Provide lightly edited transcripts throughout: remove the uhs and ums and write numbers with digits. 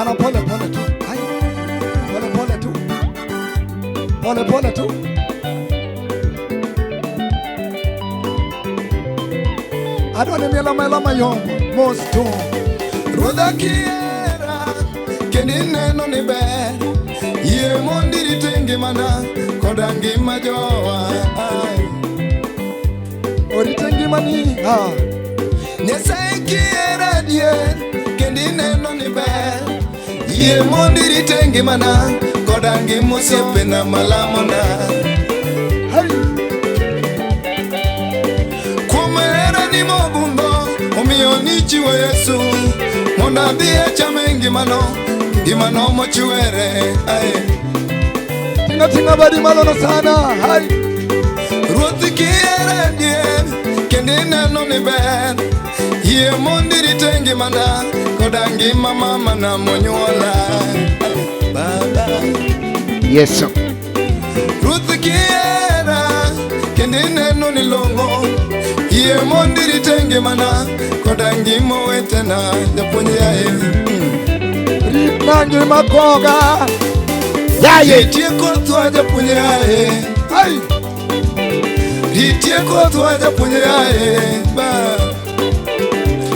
Mana pole pole tu. Hai. Pole pole tu. Pole pole tu. Adwa ni mielo maelo mayom mos tu. Ruodha kihera kendo ineno ni ber, yie mondo irite ngimana koda ngima jowa. Orite ngimani. Ah. Nyasaye kihera adier kendo ineno ni ber, yie mondo irite ngimana koda ngima osiepena malamona. Hai. Kuom herani mogundho omiyo nichiwo Yesu mondo adhi achame ngimano, ngimano mochwere. Aye. Tinga tinga badi malo no sana. Hai. Ruoth kihera adier kendo ineno ni ber, yie mondo irite ngimana koda ngima mamana monyuola. Baba. Yesu. Ruoth kihera kendo ineno ni long'o, yie mondo irite ngimana koda ngima owetena japuonj yaye. Ritna ngima koga. Yaye. Ritie kothwa japuonj yaye. Hai. Ritie kothwa japuonj yaye. Ba.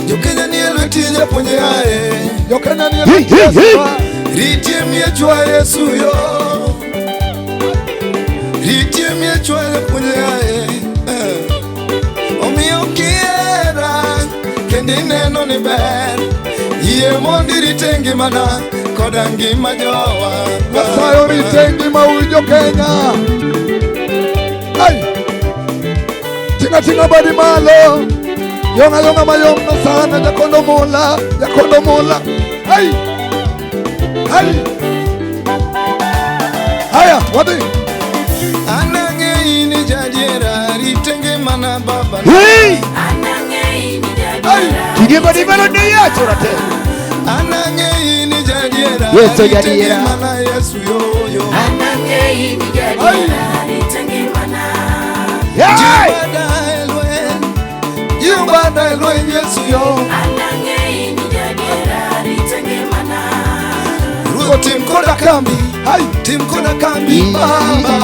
Jokenya ni e lweti japuonj yaye. Jokenya ni Hi, hi, hi. Ritie miechwa Yesu yo. Ritie miechwa japuonj yaye. Eh. Omiyo kihera kendo ineno ni ber, yie mondo irite ngimana koda ngima jowa. Nyasaye orite ngima u Jokenya. Ai. Tinga tinga badi malo. Yonga yonga mayom no sana jakondo mola, jakondo mola. Ai. Ai. Haya, wadhi. An ang'eyi ni jadiera, rite ngimana baba. Hey. Ai. Ting'e badi malo ne Yesu ratego. An ang'eyi ni jadiera, Yesu rite jadiera. ngimana Yesu yoyo. Ai. Hey. Jiw bada e lweny, jiw bada e lweny Yesu yo. Ruoth tim koda kambi, Ai. tim koda kambi baba.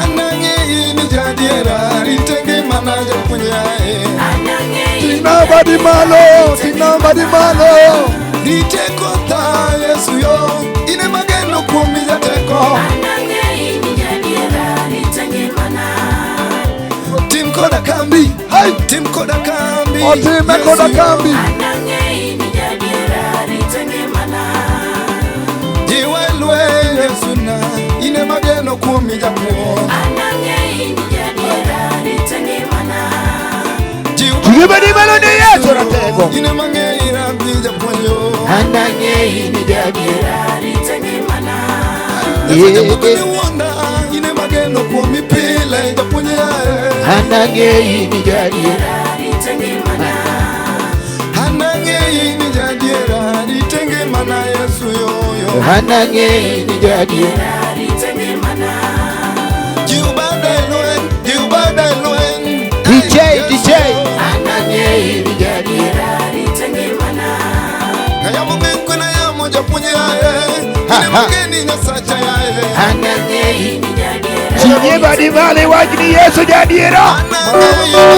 An ang'eyi ni jadiera, rite ngimana japuonj yaye. Ting'na badi malo, ting'na badi malo. Rite kotha Yesu yo, in ema ageno kuomi jateko. Tim koda kambi, Hai. tim koda kambi. Otime koda Yesu yo. kambi. Jiwa e lweny Yesu na, in ema ageno kuomi japuonj. Jiw Ting'e badi malo ne Yesu ratego. In ema ang'eyi rabi japuonj yo. Anang'eyi ni jadiera. Japuonj ni wuonda, in ema ageno kuomi pile japuonj yaye. Anang'eyi ni jadiera. An ang'eyi ni jadiera, rite ngimana Yesu yoyo. Anang'eyi ni jadiera. Jiw bada e lweny, jiw bada e lweny. DJ, Yesu DJ. yo. Anang'eyi ni jadiera. Kayamo ng'eny kwena yamo japuonj yaye. Ha, In ema ha. ageni Nyasacha yaye. Anang'eyi. Ting'e badi malo iwach ni Yesu jadiera. An ang'eyi ni